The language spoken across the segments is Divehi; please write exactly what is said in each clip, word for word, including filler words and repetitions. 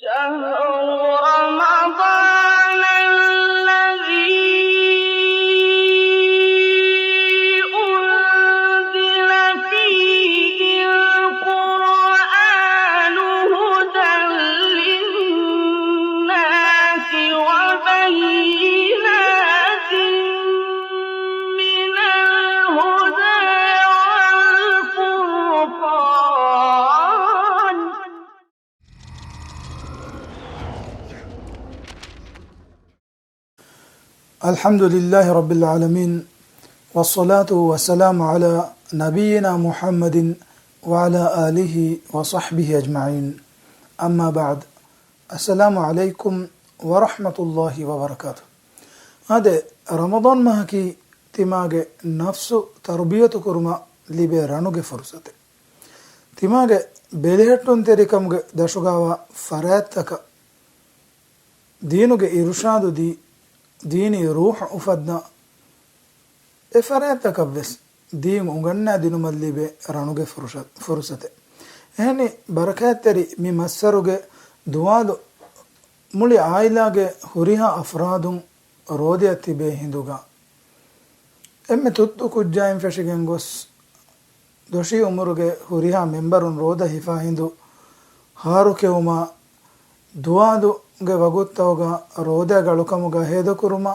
شهر رمضان الذي أنزل فيه القرآن هدى للناس وبينات من الهدى والفرقان. الحمد لله رب العالمين، والصلاة والسلام على نبينا محمد وعلى آله وصحبه أجمعين. أما بعد. السلام عليكم ورحمة الله وبركاته. އާދެ، ރަމަޟާން މަހަކީ ތިމާގެ ނަފްސު ތަރުބިޔަތު ކުރުމަށް ލިބޭ ރަނުގެ ފުރުސަތެއް. ތިމާގެ ބެލެހެއްޓުންތެރިކަމުގެ ދަށުގާވާ ފަރާތްތަކަށް ދީނުގެ އިރުޝާދު ދީ، ދީނީ ރޫޙު އުފައްދާ، އެ ފަރާތްތަކަށްވެސް ދީން އުނގަންނާ ދިނުމަށް ލިބޭ ރަނުގެ ފުރުޝަ-، ފުރުސަތެއް. އެހެނި ބަރަކާތްތެރި މި މައްސަރުގެ ދުވާލު މުޅި އާއިލާގެ ހުރިހާ އަފްރާދުން ރޯދައަށް ތިބޭ ހިނދުގަ، އެންމެ ތުއްތު ކުއްޖާއިން ފެށިގެން ގޮސް، ދޮށީ އުމުރުގެ ހުރިހާ މެންބަރުން ރޯދަ ހިފާ ހިނދު ހާރުކެއުމާ، ދުވާލުގެ ވަގުތުތަކުގަ ރޯދައިގެ އަޅުކަމުގަ ހޭދަކުރުމާ،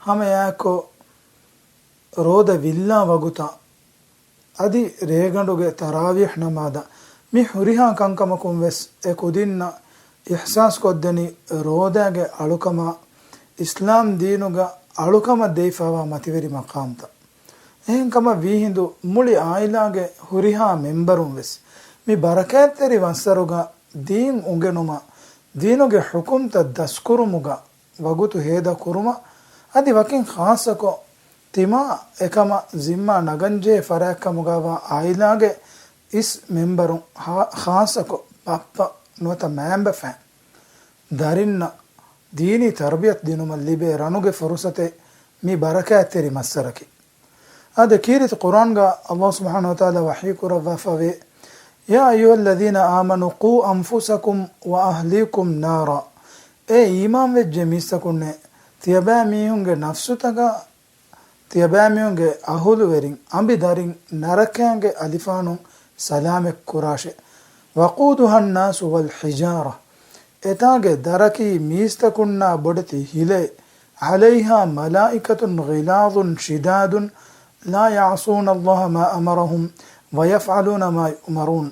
ހަމައެއާއެއްކޮށް ރޯދަ ވިއްލާ ވަގުތާ، އަދި ރޭގަނޑުގެ ތަރާވީޙް ނަމާދަށް، މި ހުރިހާ ކަންކަމަކުން ވެސް އެ ކުދިންނަށް އިޙްސާސް ކޮށްދެނީ ރޯދައިގެ އަޅުކަމާ، އިސްލާމް ދީނުގަ އަޅުކަމަށް ދެވިފައިވާ މަތިވެރި މަޤާމްތައް. އެހެންކަމަށް ވީހިނދު މުޅި އާއިލާގެ ހުރިހާ މެންބަރުން ވެސް މި ބަރަކާތްތެރި މައްސަރުގަ ދީން އުނގެނުމަށް، ދީނުގެ ޙުކުމްތައް ދަސްކުރުމުގަ ވަގުތު ހޭދަ ކުރުމަށް، އަދި ވަކިން ޚާއްޞަކޮށް ތިމާ އެކަމަށް ޒިންމާ ނަގަންޖެހޭ ފަރާތްކަމުގައިވާ އާއިލާގެ އިސް މެންބަރުން، ހާ-، ޚާއްޞަކޮށް ބައްޕަ ނުވަތަ މައިންބަފައިން ދަރިންނަށް ދީނީ ތަރުބިޔަތު ދިނުމަށް ލިބޭ ރަނުގެ ފުރުސަތެއް މި ބަރަކާތްތެރި މައްސަރަކީ. އާދެ، ކީރިތި ޤުރްއާންގަ ﷲ ސުބްޙާނަހޫ ވަތަޢާލާ ވަޙީ ކުރައްވާފަވޭ، يا أيها الذين آمنوا قوا أنفسكم وأهليكم نارا. އޭ އީމާންވެއްޖެ މީސްތަކުންނޭ، ތިޔަބައިމީހުންގެ ނަފްސުތަކާ، ތިޔަބައިމީހުންގެ އަހުލުވެރިން އަނބިދަރިން ނަރަކައިގެ އަލިފާނުން ސަލާމަތް ކުރާށޭ. وقودها الناس والحجارة. އެތާގެ ދަރަކީ މީސްތަކުންނާ ބޮޑެތި ހިލައެއް. عليها ملائكة غلاظ شداد لا يعصون الله ما أمرهم ويفعلون ما يؤمرون.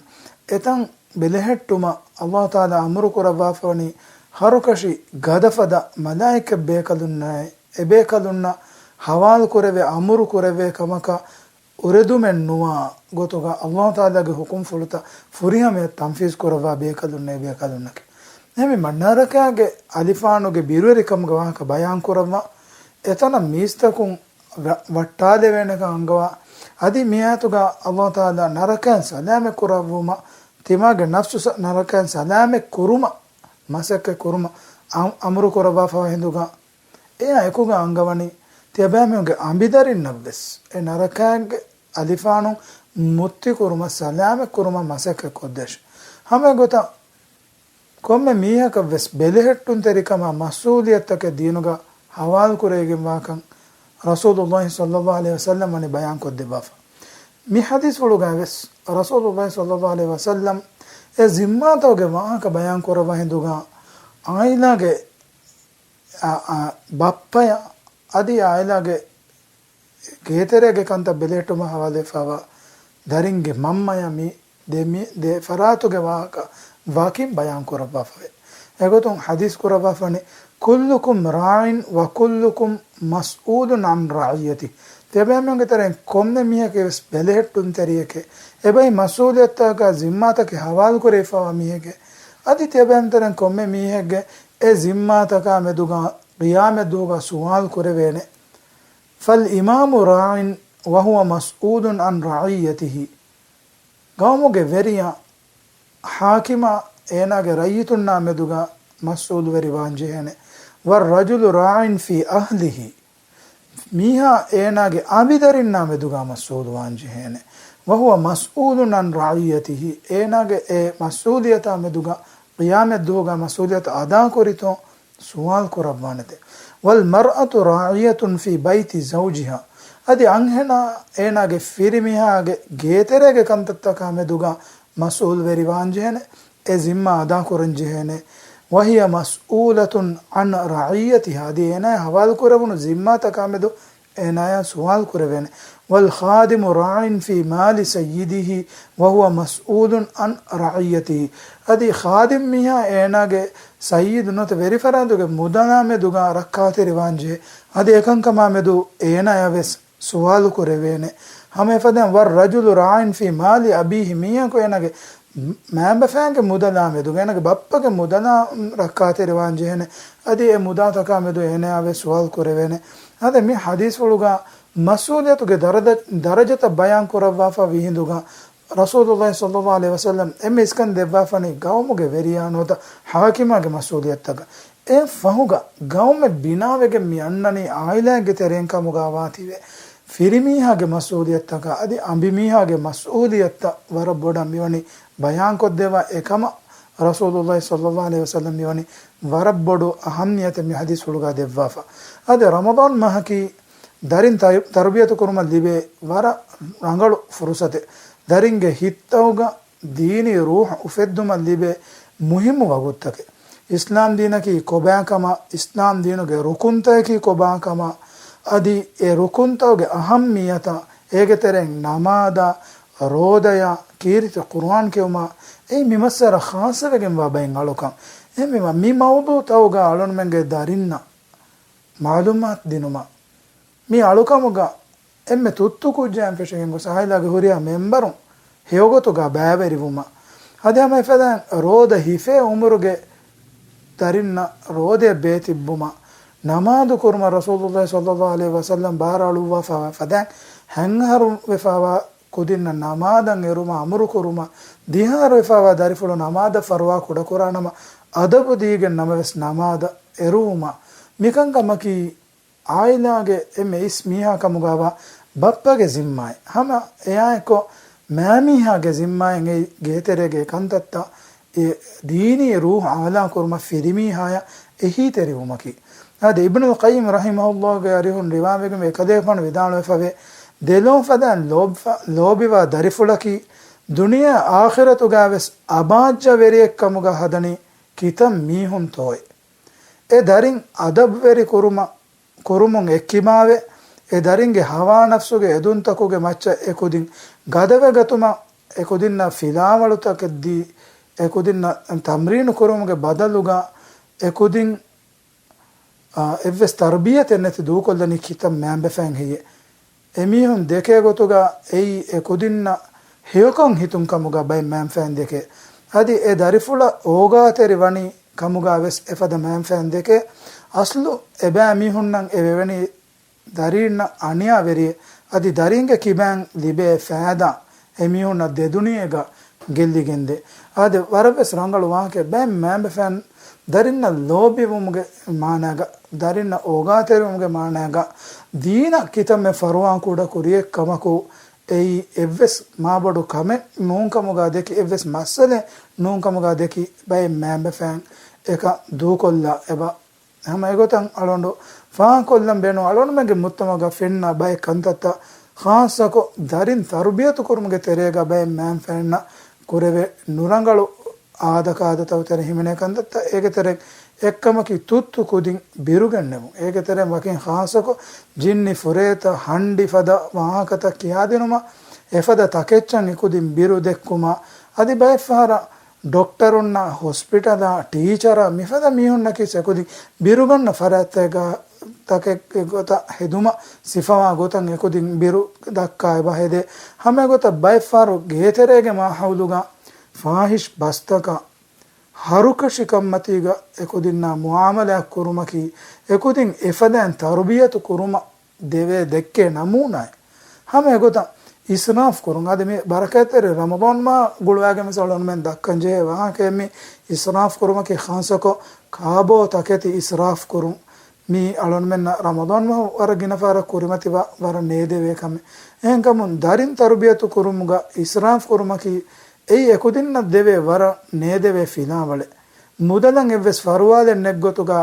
އެތަން ބެލެހެއްޓުމަށް ﷲ ތަޢާލާ އަމުރު ކުރައްވާފަވަނީ ހަރުކަށި ގަދަފަދަ މަލާއިކަ ބޭކަލުންނާއި، އެބޭކަލުންނަށް ހަވާލު ކުރެވޭ އަމުރު ކުރެވޭ ކަމަކަށް އުރެދުމެއް ނުވާ ގޮތުގަ ﷲ ތަޢާލާގެ ޙުކުމްފުޅުތައް ފުރިހަމަޔަށް ތަންފީޒް ކުރައްވާ ބޭކަލުންނޭ ބޭކަލުންނަކީ. އެހެންވީމަ ނަރަކާގެ އަލިފާނުގެ ބިރުވެރިކަމުގެ ވާހަކަ ބަޔާން ކުރައްވާ، އެތަނަށް މީސްތަކުން ވަ-، ވައްޓާލެވޭނެކަން އަންގަވާ، އަދި މިއާޔަތުގަ ﷲ ތަޢާލާ ނަރަކައިން ސަލާމަތް ކުރައްވުމަށް، ތިމާގެ ނަފްސު ސަ-، ނަރަކައިން ސަލާމަތް ކުރުމަށް މަސައްކަތް ކުރުމަށް އަ-، އަމުރު ކުރައްވާފަވާ ހިނދުގަ، އެއާ އެކުގަ އަންގަވަނީ، ތިޔަބައިމީހުންގެ އަނބިދަރިންނަށްވެސް އެ ނަރަކާގެ އަލިފާނުން މުއްތިކުރުމަށް، ސަލާމަތް ކުރުމަށް މަސައްކަތް ކޮށްދޭށޭ. ހަމަ އެގޮތަށް ކޮންމެ މީހަކަށްވެސް ބެލެހެއްޓުންތެރިކަމާ މަސްއޫލިއްޔަތުތަކެއް ދީނުގަ ހަވާލުކުރެވިގެންވާކަން ރަސޫލުﷲ ޞައްލަﷲ ޢަލައިހި ވަސައްލަމް ވަނީ ބަޔާން ކޮށްދެއްވާފަ. މި ޙަދީޘްފުޅުގައިވެސް ރަސޫލުﷲ ޞައްލަﷲ ޢަލައިހި ވަސައްލަމް އެ ޒިންމާތަކުގެ ވާހަކަ ބަޔާން ކުރައްވާ ހިނދުގަ އާއިލާގެ އާ، އާ، ބައްޕަޔާ އަދި އާއިލާގެ ގޭތެރޭގެ ކަންތައް ބެލެހެއްޓުމަށް ހަވާލުވެފައިވާ ދަރިންގެ މަންމަޔާ މި ދެ މި-، ދެ ފަރާތުގެ ވާހަކަ ވަކިން ބަޔާން ކުރައްވާފަވޭ. އެގޮތުން ޙަދީޘް ކުރައްވާފަނީ، كلكم راع وكلكم مسؤول عن رعيته. ތިޔަބައިމީހުންގެ ތެރެއިން ކޮންމެ މީހަކީ ވެސް ބެލެހެއްޓުންތެރިއެކޭ. އެބައި މަސްއޫލިއްޔަތާ ޒިންމާތަކެއް ހަވާލުކުރެވިފައިވާ މީހެކޭ. އަދި ތިޔަބައިމީހުން ތެރެއިން ކޮންމެ މީހެއްގެ އެ ޒިންމާތަކާ މެދުގަ ޤިޔާމަތްދުވަހުގަ ސުވާލު ކުރެވޭނެ. فالإمام راع وهو مسؤول عن رعيته. ގައުމުގެ ވެރިޔާ، ޙާކިމާ، އޭނާގެ ރައްޔިތުންނާ މެދުގަ މަސްއޫލުވެރި ވާންޖެހޭނެ. والرجل راع في أهله. މީހާ އޭނާގެ އަނބިދަރިންނާ މެދުގަ މަސްއޫލު ވާންޖެހޭނެ. وهو مسؤول عن رعيته. އޭނާގެ އެ މަސްއޫލިއްޔަތާ މެދުގަ ޤިޔާމަތްދުވަހުގަ މަސްއޫލިއްޔަތު އަދާކުރިތޯ ސުވާލު ކުރައްވާނެތެ. والمرأة راعية في بيت زوجها. އަދި އަންހެނާ އޭނާގެ ފިރިމީހާގެ ގޭތެރޭގެ ކަންތައްތަކާ މެދުގަ މަސްއޫލުވެރިވާންޖެހޭނެ، އެ ޒިންމާ އަދާކުރަންޖެހޭނެ. وهي مسؤولة عن رعيتها. އަދި އޭނާ ހަވާލުކުރެވުނު ޒިންމާތަކާ މެދު އޭނާޔާ ސުވާލު ކުރެވޭނެ. والخادم راع في مال سيده وهو مسؤول عن رعيته. އަދި ޚާދިމް މީހާ އޭނާގެ ސައްޔިދު ނުވަތަ ވެރިފަރާތުގެ މުދަލާ މެދުގަ ރައްކާތެރިވާންޖެހޭ. އަދި އެކަންކަމާ މެދު އޭނާޔާ ވެސް ސުވާލު ކުރެވޭނެ. ހަމަ އެފަދައިން والرجل راع في مال أبيه. މީހަކު އޭނާގެ މައިންބަފައިންގެ މުދަލާ މެދުގަ، އޭނާގެ ބައްޕަގެ މުދަލާ ރައްކާތެރިވާން ޖެހޭނެ. އަދި އެ މުދާތަކާ މެދު އޭނާޔާ ވެސް ސުވާލު ކުރެވޭނެ. އަދި މި ޙަދީޘްފުޅުގަ މަސްއޫލިއްޔަތުގެ ދަރަޖަ، ދަރަޖަތައް ބަޔާން ކުރައްވާފަ ވިހިނދުގަ، ރަސޫލުﷲ ޞައްލަﷲ ޢަލައިހި ވަސައްލަމް އެންމެ އިސްކަން ދެއްވާފަނީ ގައުމުގެ ވެރިޔާ ނުވަތަ ޙާކިމާގެ މަސްއޫލިއްޔަތަކަށް. އެ ފަހުގަ ގައުމެއް ބިނާވެގެން މި އަންނަނީ ޢާއިލާއެއްގެ ތެރެއިން ކަމުގަ ވާތީވެ، ފިރިމީހާގެ މަސްއޫލިއްޔަތަކަށް އަދި އަނބިމީހާގެ މަސްއޫލިއްޔަތަށް ވަރަށް ބޮޑަށް މިވަނީ ބަޔާންކޮށްދެއްވާ. އެކަމަށް ރަސޫލުﷲ ޞައްލަﷲ ޢަލައިހި ވަސައްލަމް މިވަނީ ވަރަށް ބޮޑު އަހައްމިއްޔަތެއް މި ޙަދީޘްފުޅުގަ ދެއްވާފަ. އަދި ރަމަޟާން މަހަކީ ދަރިން ތަ، ތަރުބިޔަތު ކުރުމަށް ލިބޭ ވަރަށް ރަނގަޅު ފުރުޞަތެއް. ދަރިންގެ ހިތްތަކުގަ ދީނީ ރޫޙު އުފެއްދުމަށް ލިބޭ މުހިއްމު ވަގުތުތަކެއް. އިސްލާމް ދީނަކީ ކޮބާކަމަށް، އިސްލާމް ދީނުގެ ރުކުންތަކަކީ ކޮބާކަމަށް، އަދި އެ ރުކުންތަކުގެ އަހައްމިއްޔަތަށް، އޭގެ ތެރެއިން ނަމާދާ، ރޯދަޔާ، ކީރިތި ޤުރުއާން ކިޔުމާ، އެއީ މި މައްސަލަ ޚާއްޞަވެގެންވާ ބައެއް އަޅުކަން. އެހެންވީމަ، މި މައުޟޫޢުތަކުގަ އަޅުންމެންގެ ދަރިންނަށް މަޢުލޫމާތު ދިނުމަށް، މި އަޅުކަމުގަ އެންމެ ތުއްތު ކުއްޖާއިން ފެށިގެން ގޮސް އާއިލާގެ ހުރިހާ މެމްބަރުން ހެޔޮގޮތުގަ ބައިވެރިވުމަށް، އަދި ހަމަ އެފަދައިން ރޯދަ ހިފޭ އުމުރުގެ ދަރިންނަށް ރޯދަޔަށް ބޭތިއްބުމަށް، ނަމާދު ކުރުމަށް ރަސޫލުﷲ ޞައްލަﷲ ޢަލައިހި ވަސައްލަމް ބާރަ އަޅުއްވާފަ ފަދައިން ހަތް އަހަރު ވެފަވާ ކުދިންނަށް ނަމާދަށް އެރުމަށް އަމުރު ކުރުމަށް، ދިހަ އަހަރު ވެފަވާ ދަރިފުޅު ނަމާދަށް ފަރުވާ ކުޑަކުރާނަމަ، އަދަބު ދީގެން ނަމަވެސް ނަމާދަށް އެރުވުމަށް، މިކަންކަމަކީ އާއިލާގެ އެންމެ އިސް މީހާ ކަމުގައިވާ ބައްޕަގެ ޒިންމާއެއް. ހަމަ އެއާއެއްކޮށް މައިމީހާގެ ޒިންމާއެއް އެއީ ގޭތެރޭގެ ކަންތައްތައް އެ ދީނީ ރޫޙު އާލާ ކުރުމަށް ފިރިމީހާޔަށް އެހީތެރިވުމަކީ. އާދެ، އިބްނުލް ޤައްޔިމް ރަޙިމަހުﷲގެ އަރިހުން ރިވާވެގެންވޭ އެކަލޭގެފާނު ވިދާޅުވެފަވޭ، ދެލޯ ފަދައިން ލޯބިފަ، ލޯބިވާ ދަރިފުޅަކީ ދުނިޔެ އާޚިރަތުގައިވެސް އަބާއްޖަ ވެރިއެއްކަމުގަ ހަދަނީ ކިތައް މީހުންތޯއޭ. އެ ދަރިން އަދަބުވެރި ކުރުމަށް، ކުރުމުން އެއްކިބާވެ، އެ ދަރިންގެ ހަވާ ނަފްސުގެ އެދުންތަކުގެ މައްޗަށް އެކުދިން ގަދަވެގަތުމަށް، އެކުދިންނަށް ފިލާވަޅުތަކެއްދީ، އެކުދިންނަށް ތަމްރީނު ކުރުމުގެ ބަދަލުގަ އެކުދިން، އާ، އެއްވެސް ތަރުބިޔަތެއް ނެތި ދޫކޮށްލަނީ ކިތައް މައިންބަފައިން ހެއްޔޭ؟ އެމީހުން ދެކޭ ގޮތުގަ އެއީ އެކުދިންނަށް ހެޔޮކަން ހިތުން ކަމުގަ ބައެއް މައިންބަފައިން ދެކޭ. އަދި އެ ދަރިފުޅަށް އޯގާތެރި ވަނީ ކަމުގަ ވެސް އެފަދަ މައިންބަފައިން ދެކޭ. އަސްލު އެބައިމީހުންނަށް އެ ވެވެނީ ދަރީންނަށް އަނިޔާވެރިއެއް. އަދި ދަރީންގެ ކިބައިން ލިބޭ ފައިދާ އެމީހުންނަށް ދެދުނިޔޭގަ ގެއްލިގެންދޭ. އާދެ، ވަރަށްވެސް ރަނގަޅު ވާހަކައެއް. ބައެއް މައިންބަފައިން ދަރިންނަށް ލޯބިވުމުގެ މާނައިގަ، ދަރިންނަށް އޯގާތެރިވުމުގެ މާނައިގަ، ދީނަށް ކިތަންމެ ފަރުވާ ކުޑަ ކުރިއެއް ކަމަކު، އެއީ އެއްވެސް މާބޮޑު ކަމެއް ނޫންކަމުގަ ދެކި، އެއްވެސް މައްސަލައެއް ނޫންކަމުގަ ދެކި، ބައެއް މައިންބަފައިން އެކަން ދޫކޮށްލާ އެބަ. ހަމަ އެގޮތަށް އަޅުގަނޑު ފާހަގަކޮށްލަން ބޭނުން، އަޅުގަނޑުމެންގެ މުޖްތަމަޢުގަ ފެންނަ ބައެއް ކަންތައްތައް، ޚާއްޞަކޮށް ދަރިން ތަރުބިޔަތު ކުރުމުގެ ތެރޭގަ ބައެއް މައިންބަފައިންނަށް ކުރެވޭ ނުރަނގަޅު އާދަކާދަތައް ތެރެ ހިމެނޭ ކަންތައްތައް. އޭގެ ތެރެއިން އެއްކަމަކީ ތުއްތު ކުދިން ބިރުގެންނެވުން. އޭގެ ތެރެއިން ވަކިން ޚާއްޞަކޮށް ޖިންނި ފުރޭތަ ހަންޑި ފަދަ ވާހަކަތައް ކިޔާދިނުމަށް އެފަދަ ތަކެއްޗަށް އެކުދިން ބިރު ދެއްކުމަށް، އަދި ބައެއްފަހަރަށް ޑޮކްޓަރުންނާ، ހޮސްޕިޓަލާ، ޓީޗަރާ، މިފަދަ މީހުންނަކީ އެކުދިން ބިރުގަންނަ ފަރާތްތަކެއްގަ، ތަކެއްގެ ގޮތަށް ހެދުމަށް ސިފަވާ ގޮތަށް އެކުދިން ބިރު ދައްކާ އެބަ ހެދޭ. ހަމަ އެގޮތަށް ބައެއްފަހަރު ގޭތެރޭގެ މާހައުލުގަ ފާހިޝް ބަސްތަކާ، ހަރުކަށިކަންމަތީގަ އެކުދިންނާ މުޢާމަލާތް ކުރުމަކީ، އެކުދިން އެފަދައިން ތަރުބިޔަތު ކުރުމަށް ދެވޭ ދެއްކޭ ނަމޫނާއެއް. ހަމަ އެގޮތަށް އިސްރާފް ކުރުން. އަދި މި ބަރަކާތްތެރި ރަމަޟާން މާ ގުޅުވާގެން ވެސް އަޅުގަނޑުމެން ދައްކަން ޖެހޭ ވާހަކައެއް މި އިސްރާފް ކުރުމަކީ ޚާއްޞަކޮށް ކާބޯ ތަކެތި އިސްރާފް ކުރުން. މީ އަޅުގަނޑުމެންނަށް ރަމަޟާން މަހު ވަރަށް ގިނަ ފަހަރަށް ކުރިމަތިވާ ވަރަށް ނޭދެވޭ ކަމެއް. އެހެންކަމުން ދަރިން ތަރުބިޔަތު ކުރުމުގަ އިސްރާފް ކުރުމަކީ އެއީ އެކުދިންނަށް ދެވޭ ވަރަށް ނޭދެވޭ ފިލާވަޅެއް. މުދަލަށް އެއްވެސް ފަރުވާލެއް ނެތް ގޮތުގަ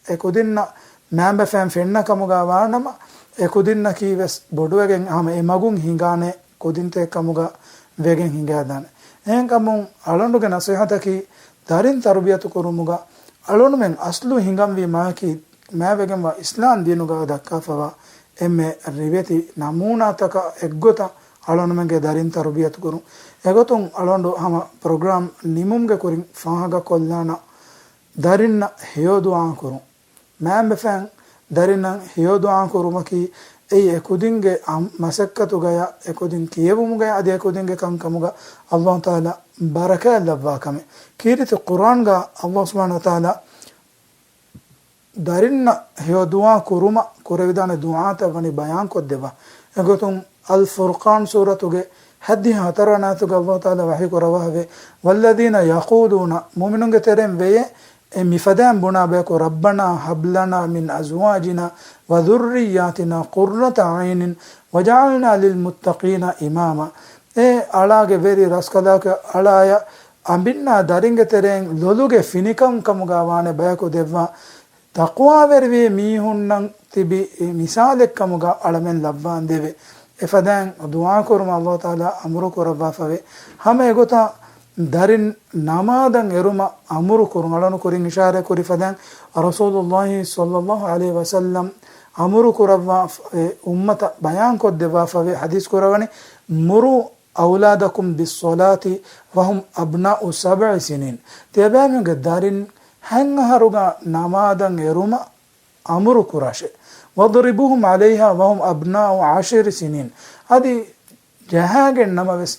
އެ ކުދިންނަށް މައިންބަފައިން ފެންނަ ކަމުގަ ވާނަމަ، އެ ކުދިންނަކީ ވެސް ބޮޑުވެގެން ހަމަ އެ މަގުން ހިނގާނެ ކުދިންތަކެއް ކަމުގަ ވެގެން ހިނގާދާނެ. އެހެންކަމުން އަޅުގަނޑުގެ ނަސޭހަތަކީ ދަރިން ތަރުބިޔަތު ކުރުމުގަ އަޅުންމެން އަސްލު ހިނގަންވީ މާކީ މާތްވެގެންވާ އިސްލާމް ދީނުގަ ދައްކާފަވާ އެންމެ ރިވެތި ނަމޫނާތަކާ އެއްގޮތަށް އަޅުންމެންގެ ދަރިން ތަރުބިޔަތު ކުރުން. އެގޮތުން އަޅުގަނޑު ހަމަ ޕްރޮގްރާމް ނިމުމުގެ ކުރިން ފާހަގަކޮށްލާނަން ދަރިންނަށް ހެޔޮ ދުޢާ ކުރުން. މައިންބަފައިން ދަރިންނަށް ހެޔޮ ދުޢާ ކުރުމަކީ އެއީ އެކުދިންގެ އަމް-، މަސައްކަތުގަޔަށް، އެކުދިން ކިޔެވުމުގަޔަށް އަދި އެކުދިންގެ ކަންކަމުގަ އައްލާހު ތަޢާލާ ބަރަކާތް ލައްވާ ކަމެއް. ކީރިތި ޤުރްއާންގަ އައްލާހު ސުބްޙާނަހު ވަތަޢާލާ ދަރިންނަށް ހެޔޮ ދުޢާ ކުރުމަށް ކުރެވިދާނެ ދުޢާތައް ވަނީ ބަޔާންކޮށްދެއްވާ. އެގޮތުން އަލް ފުރްޤާން ސޫރަތުގެ ހައްދިހަ ހަތަރު ވަނަ އާޔަތުގަ އައްލާހު ތަޢާލާ ވަޙީ ކުރައްވާފަވޭ، والذين يقولون، މުއުމިނުންގެ ތެރެއިން ވެޔޭ އެ މިފަދައިން ބުނާ ބަޔަކު، ربنا هب لنا من أزواجنا وذرياتنا قرة أعين واجعلنا للمتقين إماما. އޭ އަޅާގެ ވެރި ރަސްކަލާކޮ އަޅާޔަށް އަނބިންނާ ދަރިންގެ ތެރެއިން ލޮލުގެ ފިނިކަން ކަމުގަ ވާނެ ބަޔަކު ދެއްވާ. ތަޤްވާވެރިވި މީހުންނަށް ތިބި މިސާލެއްކަމުގަ އަޅަމެން ލައްވާންދެވޭ. އެފަދައިން ދުޢާކުރުމަށް އައްލާހު ތަޢާލާ އަމުރު ކުރައްވާފަވޭ. ހަމަ އެގޮތަށް ދަރިން ނަމާދަށް އެރުމަށް އަމުރު ކުރުން. އަޅުން ކުރިން އިޝާރާތް ކުރި ފަދައިން ރަސޫލުއްލާހި ޞައްލައްލާހު ޢަލައިހި ވަސައްލަމް އަމުރު ކުރައްވާ އެ އުއްމަތަށް ބަޔާންކޮށްދެއްވާފަވޭ. ޙަދީޘް ކުރަވަނީ، مروا أولادكم بالصلاة وهم أبناء سبع سنين. ތިޔަބައިމީހުންގެ ދަރިން ހަތް އަހަރުގަ ނަމާދަށް އެރުމަށް އަމުރު ކުރާށޭ. واضربوهم عليها وهم أبناء عشر سنين. އަދި ޖަހާގެން ނަމަވެސް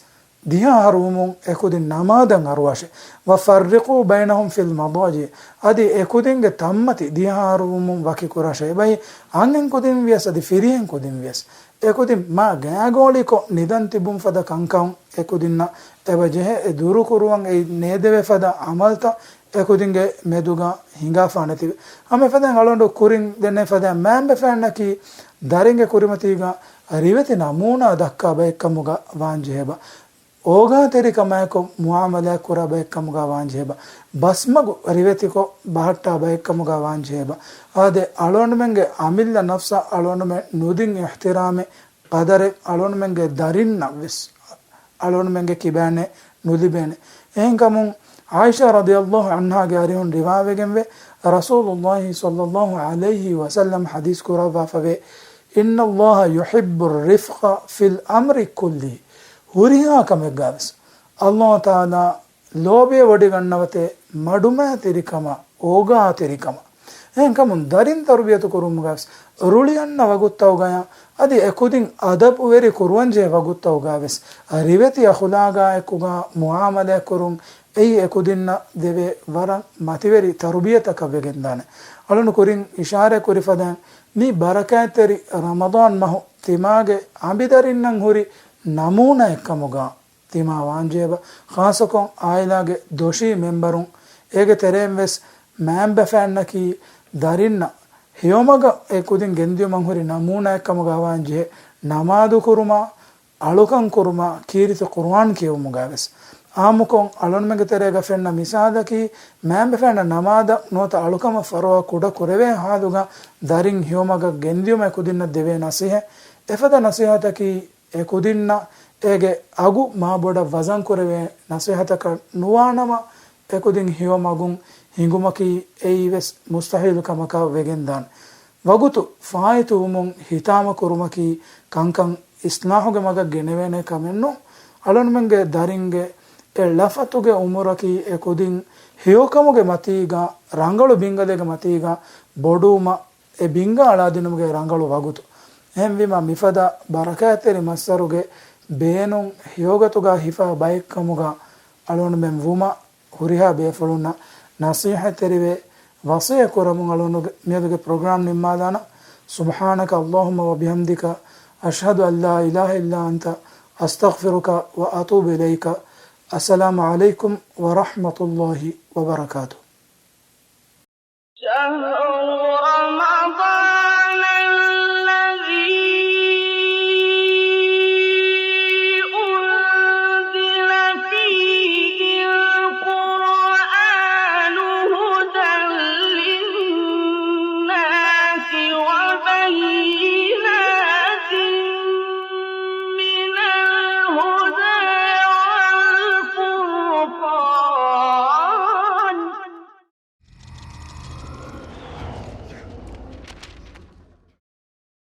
ދިހަ އަހަރު ވުމުން އެކުދިން ނަމާދަށް އަރުވާށޭ. وفرقوا بينهم في المضاجع. އަދި އެކުދިންގެ ތަންމަތި ދިހަ އަހަރު ވުމުން ވަކި ކުރާށޭ. އެބައި އަންހެން ކުދިން ވިޔަސް އަދި ފިރިހެން ކުދިން ވިޔަސް. އެކުދިން މާ ގާގޯޅިކޮށް ނިދަން ތިބުން ފަދަ ކަންކަން އެކުދިންނަށް އެބަ ޖެހޭ. އެ ދުރުކުރުވަން އެއީ ނޭދެވޭ ފަދަ އަމަލްތައް އެކުދިންގެ މެދުގަ ހިނގާފާނެތިވެ. ހަމަ އެފަދައިން އަޅުގަނޑު ކުރިން ދެންނެވި ފަދައިން މައިންބަފައިންނަކީ ދަރިންގެ ކުރިމަތީގަ ރިވެތި ނަމޫނާ ދައްކާ ބައެއްކަމުގަ ވާންޖެހޭބަ. އޯގާތެރިކަމާއެކު މުޢާމަލާތް ކުރާ ބައެއްކަމުގަ ވާންޖެހޭބަ. ބަސްމަގު ރިވެތިކޮށް ބަހައްޓާ ބައެއްކަމުގަ ވާންޖެހޭބަ. އާދެ، އަޅުގަނޑުމެންގެ އަމިއްލަ ނަފްސަށް އަޅުގަނޑުމެން ނުދިން އިޙްތިރާމެއް ޤަދަރެއް އަޅުގަނޑުމެންގެ ދަރިންނަށްވެސް، އަޅުގަނޑުމެންގެ ކިބައިންނެއް ނުލިބޭނެ. އެހެންކަމުން ޢާއިޝާ ރަޟިޔަﷲ ޢަންހާގެ އަރިހުން ރިވާވެގެންވޭ، ރަސޫލުﷲ ޞައްލަﷲ ޢަލައިހި ވަސައްލަމް ޙަދީޘް ކުރައްވާފަވޭ، إن الله يحب الرفق في الأمر كله. ހުރިހާ ކަމެއްގަވެސް ﷲ ތަޢާލާ ލޯބިވެވޮޑިގަންނަވަތޭ މަޑުމައިތިރިކަމާ، އޯގާތެރިކަމަށް. އެހެންކަމުން ދަރިން ތަރުބިޔަތު ކުރުމުގަވެސް، ރުޅިއަންނަ ވަގުތުތަކުގަޔާ އަދި އެކުދިން އަދަބުވެރި ކުރުވަންޖެހޭ ވަގުތުތަކުގަވެސް، ރިވެތި އަޚުލާގާއެކުގަ މުޢާމަލާތްކުރުން އެއީ އެކުދިންނަށް ދެވޭ ވަރަށް މަތިވެރި ތަރުބިޔަތަކަށް ވެގެންދާނެ. އަޅުން ކުރިން އިޝާރާތް ކުރި ފަދައިން، މި ބަރަކާތްތެރި ރަމަޟާން މަހު ތިމާގެ އަނބިދަރިންނަށް ހުރި ނަމޫނާއެއްކަމުގަ، ތިމާ ވާންޖެހޭބަ، ޚާއްޞަކޮށް އާއިލާގެ ދޮށީ މެމްބަރުން، އޭގެ ތެރެއިން ވެސް މައިންބަފައިންނަކީ ދަރިންނަށް ހެޔޮމަގަށް އެ ކުދިން ގެންދިޔުމަށް ހުރި ނަމޫނާއެއްކަމުގަ ވާންޖެހޭ، ނަމާދު ކުރުމާ، އަޅުކަން ކުރުމާ، ކީރިތި ޤުރުއާން ކިޔެވުމުގަ ވެސް. އާއްމުކޮށް އަޅުންމެންގެ ތެރޭގަ ފެންނަ މިސާލަކީ، މައިންބަފައިންނަށް ނަމާދަށް ނުވަތަ އަޅުކަމަށް ފަރުވާ ކުޑަ ކުރެވޭ ހާލުގަ ދަރިން ހެޔޮމަގަށް ގެންދިޔުމަށް އެކުދިންނަށް ދެވޭ ނަސޭހަތް. އެފަދަ ނަސޭހަތަކީ، އެކުދިންނަށް އޭގެ އަގު މާބޮޑަށް ވަޒަންކުރެވޭ ނަސޭހަތަކަށް ނުވާނަމަ، އެކުދިން ހެޔޮމަގުން ހިނގުމަކީ އެއީވެސް މުސްތަޙީލު ކަމަކަށް ވެގެންދާނެ. ވަގުތު ފާއިތުވުމުން ހިތާމަކުރުމަކީ ކަންކަން އިޞްލާޙުގެ މަގަށް ގެނެވޭނެ ކަމެއްނޫން. އަޅުންމެންގެ ދަރިންގެ އެ ޅަފަތުގެ އުމުރަކީ އެކުދިން ހެޔޮކަމުގެ މަތީގަ، ރަނގަޅު ބިންގަލެއްގެ މަތީގަ ބޮޑުވުމަށް އެ ބިންގާ އަޅާދިނުމުގެ ރަނގަޅު ވަގުތު. އެހެންވީމަ، މިފަދަ ބަރަކާތްތެރި މައްސަރުގެ ބޭނުން ހެޔޮގަތުގަ ހިފާ ބައެއްކަމުގަ އަޅުގަނޑުމެން ވުމަށް ހުރިހާ ބޭފުޅުންނަށް ނަޞޭޙަތްތެރިވެ ވަޞިއްޔަތް ކުރަމުން އަޅުގަނޑުގެ މިއަދުގެ ޕްރޮގްރާމް ނިންމާލާނަން. سبحانك اللهم وبحمدك، أشهد أن لا إله إلا أنت، أستغفرك وأتوب إليك. السلام عليكم ورحمة الله وبركاته. شهر رمضان